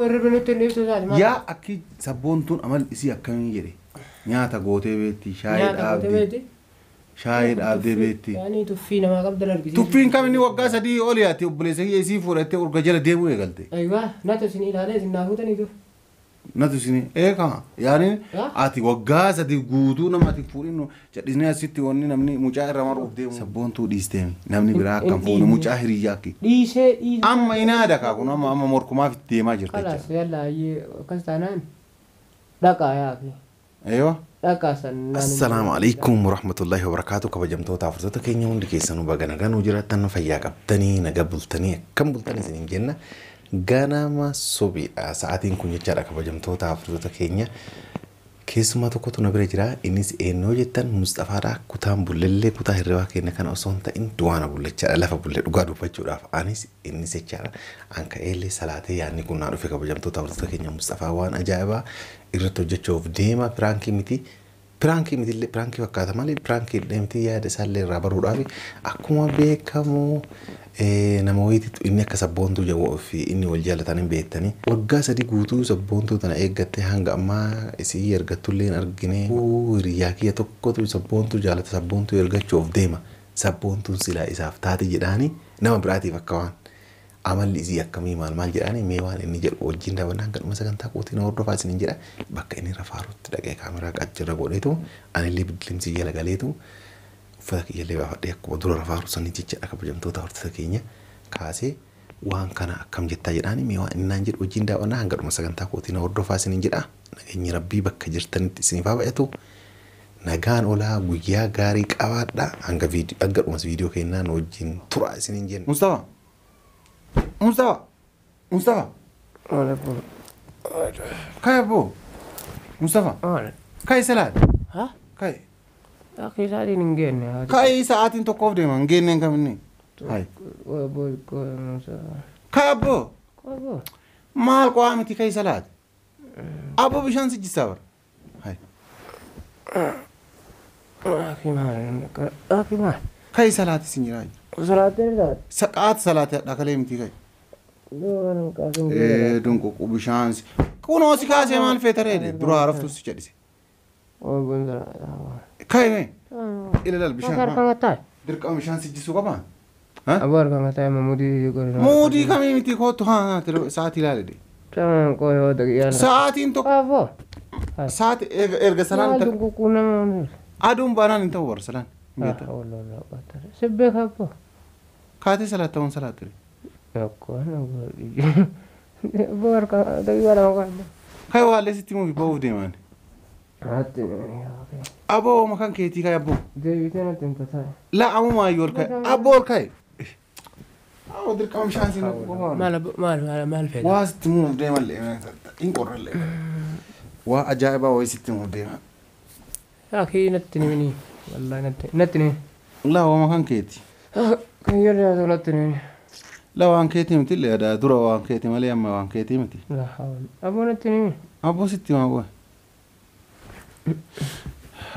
Hirribni nutti hin dhiiftu isaati maal? Yaa akki sabboontuun amal isii akkamii jedhe nyaata gootee beekti, shaayii Nyaata gootee dhaabdee beekti. shaayii dhaabdee beekti. Yaani tuffii namaa qabdan argisiisu. Tuffiin kam inni waggaa 3 olii ati obboleessa kiyya isii fuudhattee urga jala deemuu eegalte. Aywa natu isin ilaalee isin naa fuutaniitu. Natu isin eekaa yaani Yaa? ati waggaa 3 guutuu nama ati fuudhin jedhisnee asitti wanni namni mucaa irra maruuf deemu. Sabboontuu dhiisteemi namni biraa akkam Hin fuune dhiifne. mucaa hiriyyaa akki. Dhiisee dhiisee. Amma inaada kaa kun amma amma morkumaaf itti deemaa jirta Kalaas jecha. yalla ayyee akkas taanaan dhaqaa yaafi Eeywa. dhaqaa san naan hin Assalaamu alaikum warahmatullahi wabarakaatu kabajamtoota hordoftoota keenya hundi keessanuu baga nagaan nu jiraattan fayyaa qabdanii naga bultanii akkam bultan isiniin jenna ganama subiidha sa'aatiin kun jechaadha kabajamtoota hordoftoota keenya keessumaa tokkotu na bira jira innis eenyoo jettan Mustafaadha kutaan bullellee kutaa hirribaa keenya kana osoo hin ta'in du'aana bullechaadha lafa bulle dhugaa dubbachuudhaaf anis innis jechaadha an ka'eellee salaatee yaadni kun naa dhufe kabajamtoota hordoftoota keenya Mustafaa waan ajaa'ibaa irratti hojjechuuf deema piraankii miti. Piraankii mitillee piraankii fakkaata malee piraankii illee miti yaada isaallee irraa baruudhaaf akkuma beekamu nama wayiititu inni akka sabboontuu jedhu fi inni wal jaalatan hin beektanii. Waggaa 3 guutuu sabboontuu tana eeggattee hanga ammaa isii ergattullee hin argine. Hiriyaa kiyya tokkotu sabboontuu jaalata sabboontuu ergachuuf deema. Sabboontuun silaa isaaf taate jedhaanii nama biraatiif akka waan amalli isii akkamii maal maal jedhaanii mee waan inni jedhu wajjin daawwannaa hanga dhuma sagantaa kootiin hordofaa isiniin jedha bakka inni rafaarutti dhaqee kaameraa qaccirra godheetu anillee bidilimsii jala galeetu uffata kiyyallee baafadhee akkuma dura rafaaru sanii jechaadha kabajamtoota hordoftoota keenya kaasee waan kana akkam jettaa jedhaanii mee waan inni naan jedhu wajjin daawwannaa hanga dhuma sagantaa kootiin hordofaa isiniin jedha nageenyi rabbii bakka jirtanitti isiniif haa baay'atu. Nagaan olaa guyyaa gaarii qabaadha hanga viidiyoo hanga dhumas viidiyoo kennaan wajjin tura isiniin jenna. Mustafa. Mustafa. Mustafa. Maal abboo? Kai abboo. Mustafa. Maal? Kai salaat. Ha? Kai. Akki isaatiin hin geenne. Kai sa'aatiin tokkoof deema hin geenneen kam inni. Hai. Abboo Kai abboo. Abboo. Maal qo'aa miti kai salaat. Abboo bishaan si jissaa bara. Hai. Akki maal? Akki maal? Kai salaati sin jiraa. Salaateen salaat. Saqaat salaati dhakalee miti kai. Dunquqqu bishaan si. Kunoo si kaasee maal feeta reede dura haraftu si jedhise. Kai mee. Ilaal bishaan. Harka mataa. Dirqama bishaan si jisuu qabaa? Abboo harka mataa muudii godhe. Muudii kamii miti kootu haa sa'aatii ilaali. Tamaan koo yoo daqiiqaa. Sa'aatiin tokko. Abboo. Sa'aatii erga salaan Maal dunquqquu nama. Aduun baanaan hin ta'u warra salaan. Sibbee kabboo. Kaatee salaat ta'uun salaat ture. Abboo harka daqiiqaa lama qofa. Kai waallee sitti mufi ba'uuf deemaan. Abboo makaan keetii kai abboo. Deebitee natti hin tataa. La amuma ayyuu ol kai. Abboo ol kai. Abboo dirqama bishaan siin qofaa. Maal maal maal maal feeta? Waa sitti muuf deemallee hin qorrallee. Waa ajaa'ibaa wayii sitti muuf deema. Akii natti ni wallahi natti natti ni. La waa makaan keeti. Kan yeroo haa natti ni. La waan keetii miti illee aadaa dura waan keetii malee amma waan keetii miti. La hawla. Abboo natti ni. Abboo sitti maa qoe.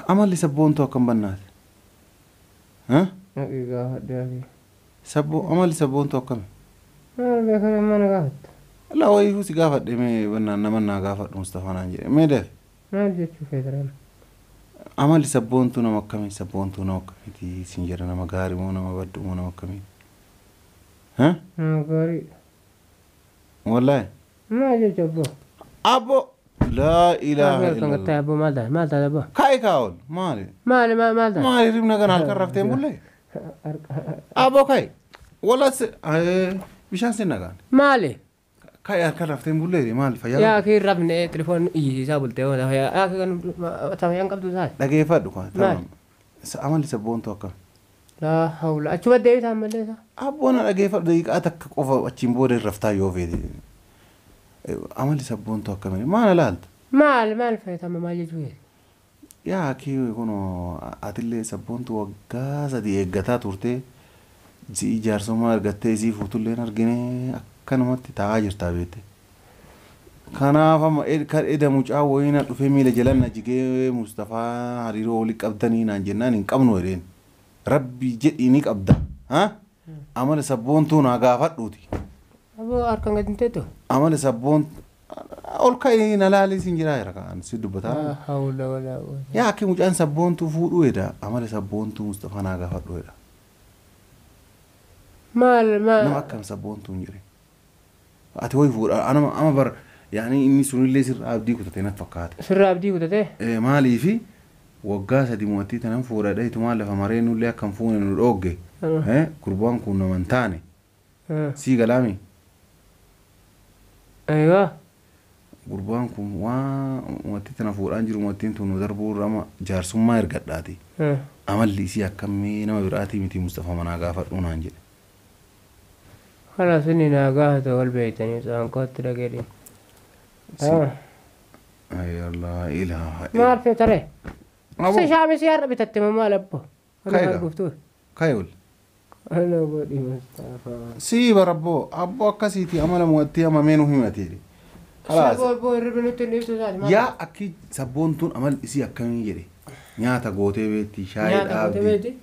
Amalli sabboontuu akkam bannaati? Naqii gaafadhe akii. Sabboo amalli sabboontuu akkami? Maal beekan amma na gaafatta? La wayiifuu si gaafadhe mee bannaan nama naa gaafadhu Mustafaa naan jedhe mee daf. Maal jechuu feeta rama? Amalli sabboontuu nama akkamii sabboontuu nama akkamiiti sin jedha nama gaarii moo nama baddu moo nama akkamiiti? Nama gaariidha. Wallaahi. Maal jechu abboo? Abboo. Laa ilaaha Harka illallah. mataa abboo maal taate maal taate abboo? Kai kaa'ol maali? Maali maal maal taate? Maali ribna kana halkan raftee hin bullee? Abboo kai. Walaa bishaan sin nagaan. Maali? Kai halkan raftee hin bullee maali fayyaa? Yaa akii rafne telefoon iyyisiisaa bultee yaa akii kan fayyaan qabdu taate. Dhageeffadhu kan. Maali? Amalli sabboontuu akkam? Laa hawla achuma deebisaa ammallee isaa. Abboo na dhageeffadhu daqiiqaa takka qofa achiin booda hin raftaa yoo feete. Amalli sabboontuu akkamii? Maal ilaalta? Maal maal feeta amma maal jechuu feete? Yaa akii kunoo atillee sabboontuu waggaa 3 eeggataa turtee si'ii jaarsummaa argattee isii fuutullee hin argine akkanumatti taa'aa jirtaa beekte. Kanaaf amma kan eda mucaa wayii na dhufee miila jalan na jigee Mustafaa hariiroo walii qabdanii naan jennaan hin qabnu jedheen. Rabbi jedhii ni qabda. Amala sabboontuu naa gaafadhuuti. Abboo harkaan gadi hin teettu? Amala sabboon Ol ka'ee na laalee siin jiraa jira kaan si dubbataa. Hawla wala quwwata. Yaa akki mucaan sabboontuu fuudhuu jedha amala sabboontuu Mustafaa naa gaafadhu jedha. Maal Nama maal akkam sabboontuu hin jire. Ati hoy fuudha anama ama bar yaani inni sunillee sirraa abdii kutate natti fakkaata. Sirraa abdii kutatee? Maaliifi waggaa sadi mo'attii tanan fuudhadha itumaan lafa maree nullee akkam fuune nu dhoogge. Gurbaan kun nama hin taane. Sii galaami. Aywa. Gurbaan kun waan mo'attii tana fuudhaan jiru mo'attiin tun nu darbuu irra ama jaarsummaa ergadhaati. Amalli isii akkamii nama biraatii miti Mustafaa manaa gaafadhuu naan jedhe. Khalas inni naa gaafata wal beeytanii saanqootti dhageedhi. Ay Allah ilaaha. Maal feetare? Abo. Si shaamisi har'a bitatte maal abbo? Kaiga. Arguftuu. Ka'e ol. Ana godhi Mustafaa. Sii barabboo abboo akkasiiti amala mo'attii amamee nu himate. Khalaas. Saboo abboo hirribi nutti hin ibsu isaati maal? Yaa akki sabboontuun amal isii akkamii jedhe nyaata gootee beekti shaayii Nyaata gootee dhaabdee beekti?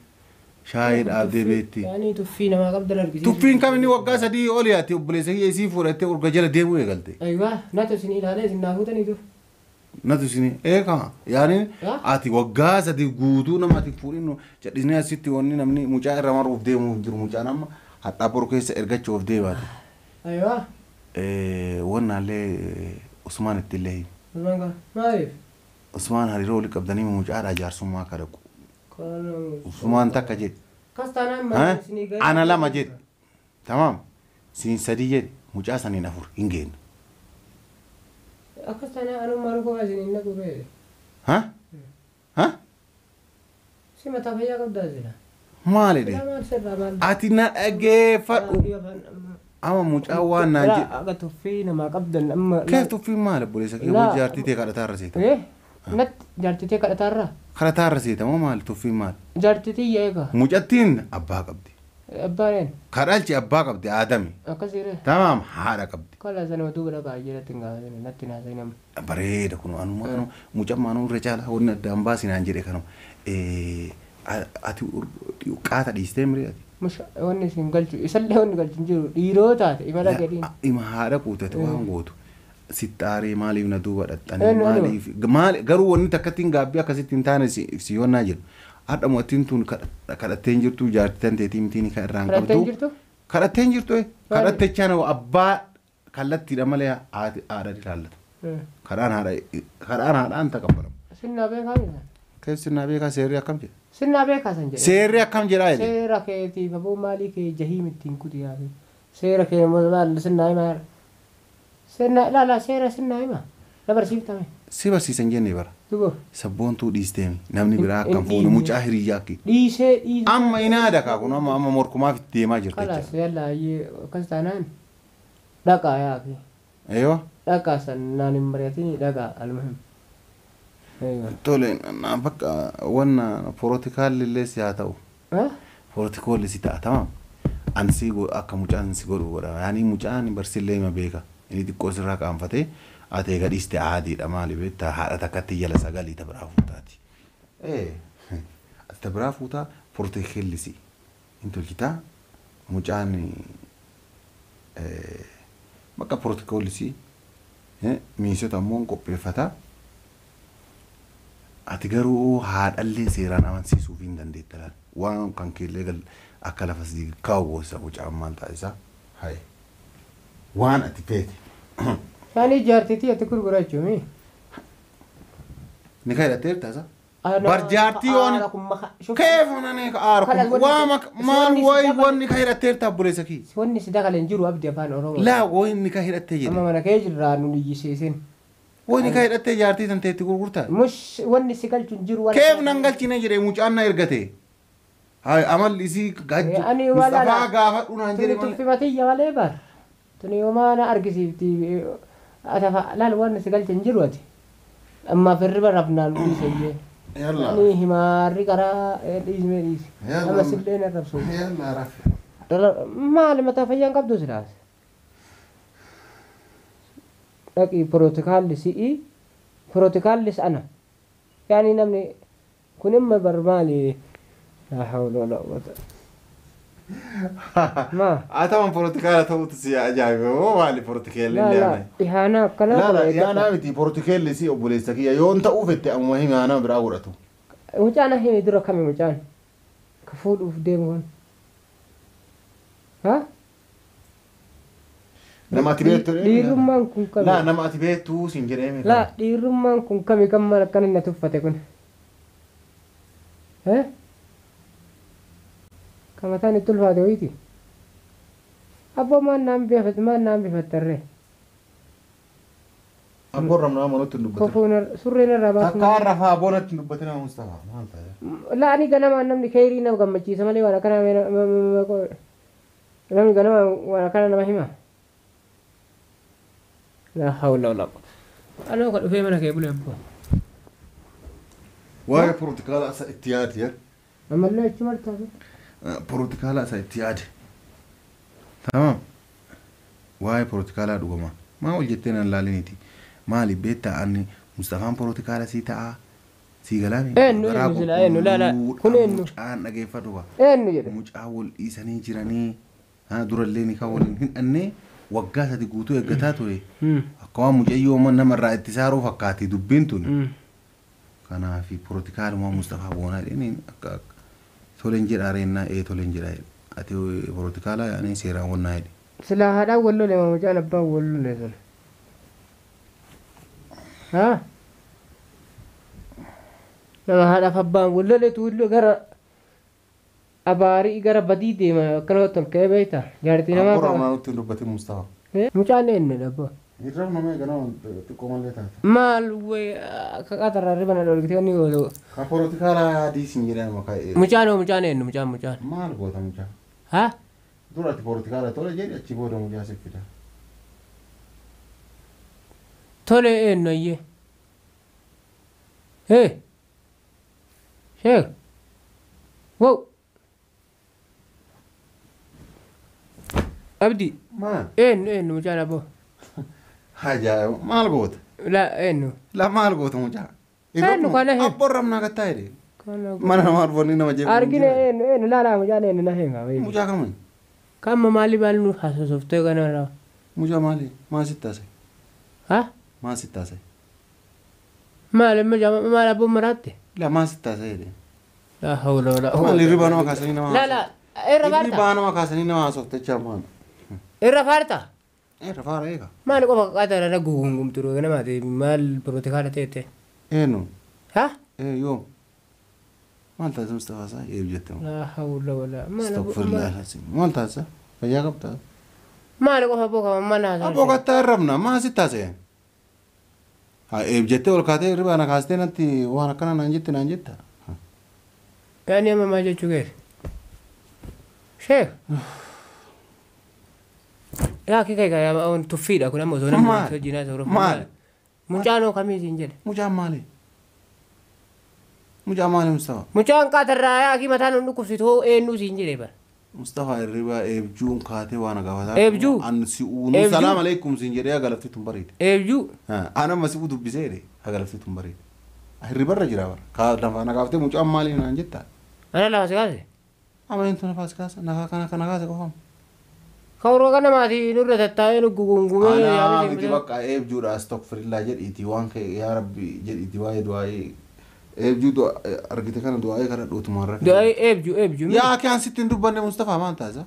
shaayii dhaabdee beekti. Yaani tuffii namaa qabdan argisiisu. Tuffiin kam inni waggaa sadii oli ati obboleessa kiyya isii fuudhattee urga jala deemuu eegalte. Aywa natu isin ilaalee isin naa fuutanii dur. Natu isin eekaa yaani ati waggaa sadii guutuu nama ati fuudhin jedhisnee asitti wanni namni mucaa irra maruuf deemuuf jiru mucaan amma hadhaa boru keessa ergachuuf deemaati. Aywa. Wannaallee Usmaan itti illee himi. Usmaan kaa maaliif? Usmaan hariiroo walii qabdanii mucaadhaa jaarsummaa akka dhaqu. Kana Usmaan takka jedhe. Kas taanaan maal isinii gahee? Ana lama jedhe. Tamaam. Siin sadii jedhe. Mucaa saniin afur hin geenye. Akkas taanaan anummaa rukoo isin hin dhaqu ree. Ha? Ha? Si mataa fayyaa qabdaa jira. Maali dhe? Maal sirraa maal? Ati na dhageeffadhu. Ama mucaa waan naan jedhe. Akka tuffii namaa qabdan amma. Keef tuffiin maal obboleessa kee Laa. hojii jaartii ta'e kadhataa irra seeta. Natti jaartitee kadhataarraa? Kadhataa irra seeta moo maali tuffiin maal? Jaartitii eega. Mucattiin abbaa qabdi. Abbaan een Kadhalchi abbaa qabdi aadami. akkasiire. Tamaam haadha qabdi. Kola sana duuba dhaqaa jiratti hin gaafatine natti naasa'in amma. Bareeda kun anuma anu mucamma anuu irra caalaa wanni addaan baasinaan jedhe kanuma. Ati qaata dhiistee miree ati. Mush wanni isin galchu isallee wanni galchu hin jiru dhiiroo taate imala gadiin. Ima haadha quutate waan gootu. Sittaaree maaliif na duuba dhaxxanii Eenyu, eenyu? maaliif maali garuu wanni takkatti hin gaabbii akkasitti hin taane si yoonnaa jiru. Hadha mo'attiin tun kadhattee hin jirtu jaartii tan teetii mitiin kan irraan Kadhattee hin qabdu. jirtu? Kadhattee hin jirtu. Kadhattechaan abbaa kallattiidha malee haadha ilaallatu. Kadhaan haadha kadhaan haadhaan taqabbalamu. Sinnaa beekaa miti. Keessi naa beekaa seerri akkam jedha. Sinnaa beekaa san jedhe. Seerri akkam jedhaa jedhe. Seera keetiif aboo maalii kee jahiim ittiin kuti yaafi. Seera kee maal sinnaa himaa. Sinnaa ilaala seera sinnaa himaa. Na barsiiftame. Si barsiisan jenne bara. Dubo. Sabboontuu dhiisteemi namni biraa Hin akkam fuune dhiifne. mucaa hiriyyaa akki. Dhiisee dhiisee. Amma inaada kaa kun amma amma morkumaaf itti deemaa jirta Kalaas jechuudha. yalla ayyee akkas taanaan dhaqaa yaafi. Eeyyo. Dhaqaa san naan hin mari'atini dhaqaa almuhim. Eeyyo. Tole na bakka wanna porotikaalli illee si haa ta'u. Ha? Porotikoolli si ta'a tamam. An si akka mucaan si godhu godha. Yaani mucaan barsillee hima beeka. Inni xiqqoo sirraa qaanfatee ati eega dhiiste aadiidha maali beektaa haadha takkatti jala sagalii ta biraa fuutaati. Ati ta biraa fuutaa porotikoolli si hin tolchitaa mucaan bakka porotikoolli si miisota ammoo hin qopheeffataa. Ati garuu haadhallee seeraan amansiisuuf hin dandeetta laal. Waan kan keellee gal akka lafa si kaa'u gosa mucaan maal taasisaa? Haye. Waan ati feete. Yaani jaartitii ati gurgurachuumi. Ni kan hidhattee jirta isa? Bar jaartii waan keef nani aara kun waa maal wayi wanni kan hidhattee jirta obboleessa kiyya. Wanni si dakale hin jiru abdi afaan Oromoo. Laa wanni kan hidhattee Amma jedhe. mana kee jirraa nu iyyisiisin. Wanni kan hidhattee jaartii tan teetti gurgurtaa? Mush wanni si galchu hin jiru. Keef nan galchine jedhe mucaan na ergate. Haye amalli isii gajju Ani wala Mustafaa gaafadhu naan jedhe Tuni malee. tuffi matiyya malee bar. Tuni homaa na argisiifti. Atafa laal wanni si galche hin jiru ati. Amma firriba rafnaan dhiise iyyee. Yalla. Ani himaarri karaa dhiismee dhiise. Yalla. Amma sillee na rabsu. Yalla rafi. Maali mataa fayyaan qabdu silaas. Dhaqii pirootikaalli si'ii pirootikaallis ana. Yaani namni kun imma bar maali? Laa hawla wala quwwata. Maa? Ataman poolitikaala ta'utu si ajaa'iba moo maali poolitikeelli Laa illee laa ana? ihaanaa akkanaa Laa kun laa eeggadha. ihaanaa miti poolitikeelli si obboleessa kiyya yoon ta'uu fette ammuma himi ihaanaa biraa godhatu. Mucaan himi dura kami mucaan? Ka fuudhuuf deemu kun. Haa? Nama ati beektu Dhiirummaan kun kami? Laa nama ati beektu siin jedhee miti. Laa dhiirummaan kun kami kan maal akkana na tuffate kun? Eh? Ka mataan itti ulfaate wayiiti? Abboo maal naan beefat maal naan beefattarree? Abboon ramnaa manatti hin dubbatin. Kofoon surreen irraa baasuu. Takkaan rafaa abboon itti hin dubbatin haa Mustafaa maal ta'e? Laa ani ganamaan namni keerii nama gammachiisa malee waan akkanaa namni ganamaan waan akkanaa nama hima. Laa hawla wala quwwata. Anoo ka dhufee mana kee bule abboo. Waa'ee poolitikaala isa itti yaadi yaa. Ammallee achi martaa. Poolitikaala isa itti yaadi. Tamam. Waa'ee poolitikaalaa dhuguma. Maa ol jettee nan laaliniiti. Maali beektaa ani Mustafaan poolitikaala sii ta'aa sii galaami. Eenyu eenyu sila eenyu laa laa kun eenyu Mucaan dhageeffadhu waa. eenyu jedhe. Mucaa wal dhiisanii jiranii durallee ni kan waliin hin dhannee waggaa sadi guutuu eeggataa ture. Akka waan mucayyoo namarraa itti saaruu fakkaati dubbiin tun. Kanaaf poolitikaaluma Mustafaa Boonaa jedhanii akka toleen jedhaa reennaa ee toleen jedhaa ati poolitikaalaa yaanii seeraan wannaa jedhe. Silaa haadhaan wal lole moo mucaan abbaan wal lole sun? Haa? Nama haadhaaf abbaan wal loletu illee gara abaarii gara badii deema akkanumatti ol ka'ee beektaa? Jaartii namaa Abboon qaba. ramnaa nutti hin dubbatin Mustafaa. Mucaan eenyudha abbaa? Hirrabna nama ganama xiqqoo malee taate. Maal wayi akka qatarraa riba na dhoorgitee inni gootu. Ka poolitikaalaa yaadii siin jedhama ka'ee. Mucaan hoo mucaan eenyu mucaan mucaan? Maal goota mucaa? Haa? Dura ati poolitikaala tole jedhi achi booda mucaa si fida. Tole eenyu ayyee? Hee! Sheek! Wow! Abdi! Maal? Eenyu eenyu mucaan abboo? Ajaa'iba maal goota? Laa eenyu? La maal goota mucaa? Eenyu kana hee? Abboon ramnaa gattaa jedhe. Kana Mana namaa dhufanii nama jeequu. Argine eenyu eenyu laa laa mucaan eenyu na hima. Mucaa kamiin? Kamma maali maali nu haasofsiiftee kanarraa? Mucaa maali? Maal sitti haasa'e? Haa? Maal sitti haasa'e? Maal mucaa maal abboon maraatte? La maal sitti haasa'e jedhe. Laa hawla wala Maal hirribaa nama kaasanii nama Laa laa irra faarta? Hirribaa nama kaasanii nama haasofte maal? Irra faarta? Irra faara eega. Maal qofa qaxara na gugungumtu namaati maal poolitikaala ta'e? Eenyu? Haa? Ee yoom? Maal taasisa Mustafaa isaa? Eeb jette moo? Laa hawla wala Astagfirullah alazim. Maal taasisa? Fayyaa qabdaa? Maal qofa abboo qaba mana haasofte? Abboo gattaa hirrabna maal sitti haasa'e? Haa eeb jettee ol kaatee hirribaa na kaastee natti waan akkana naan jette naan jetta. Yaani amma maal jechuu keessa? Sheek! Yaa kika yaa tuffiidha kun amma osoo namni Maal? hojii naa sooroo. Maal? Mucaan hoo kamii siin jedhe? Mucaan maali? Mucaan maali Mustafaa? Mucaan qaatarraa yaa akii mataan hin dhukkubsitu hoo eenyu siin jedhe bara. Mustafaa hirribaa eebjuun kaatee waan gaafataa. Eebjuu? An si uunu Eebjuu? salaam alaikum siin jedhee agalafti tun bareede. Eebjuu? An amma si dubbisee jedhee agalafti tun bareede. Hirribarra jira bara. Kaa lafa na gaafatee mucaan maali naan jetta? Ana lafa si kaase? Ama eenyutu nafaas kaasa? Nafa kana kana kaase qofaam. Kawroo kana maatii nurra tattaa'ee nu gugungumee. Anaa miti bakka eebjuudha astagfirullah jedhiiti waan ka'e yaa rabbi jedhiiti waa'ee du'aa'ee eebjuu argite kana du'aa'ee kana dhuutumaan rakkate. Du'aa'ee eebjuu eebjuu. Yaa akkaan sitti hin dubbanne Mustafaa maal taasisa?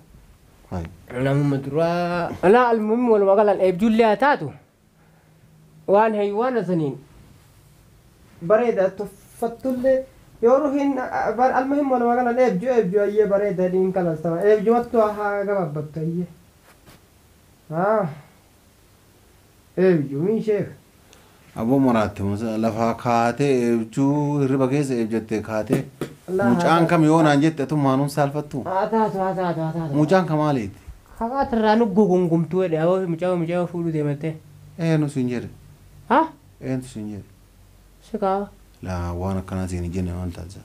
Namuma duraa. Alaa almuhimmi walumaa galaan eebjuullee haa taatu. Waan haywaana saniin bareeda tuffattullee yoo ruhiin almuhimmi walumaa galaan eebjuu eebjuu ayyee bareeda dhiin kalastama eebjumattu haa gabaabbattu ayyee. Haa eebjuu min sheek. Abboo maraatte lafaa kaatee eebjuu hirriba keessa eebjattee kaatee mucaan kam yoo naan jette atumaanuun saalfattu. Haa taatu haa taatu haa taatu. Mucaan kam maaliiti? Haqaatirraa nu gugungumtuu jedhe aboo mucaa mucaa fuudhuu deemattee. Eenyu siin jedhe? Haa? Eenyu siin jedhe? Sikaa. Laa waan akkanaa siin hin jenne maal taasisa?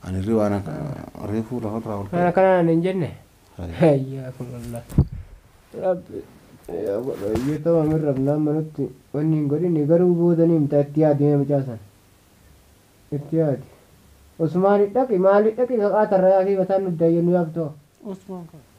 Ani hirriba waan reefuu lafarraa ol Waan akkanaa naan hin jenne? Hayyaa kun wallah. Rabbi yaa godha iyyuu ta'u amirrabnaan manutti wanni hin godhini garuu boodanii himta itti yaadi mee mucaa sana. Itti yaadi. Osmaani dhaqi maali dhaqi haqaatarraa yaakii mataan nu daayyee nu yaaftoo. Osmaan kaa.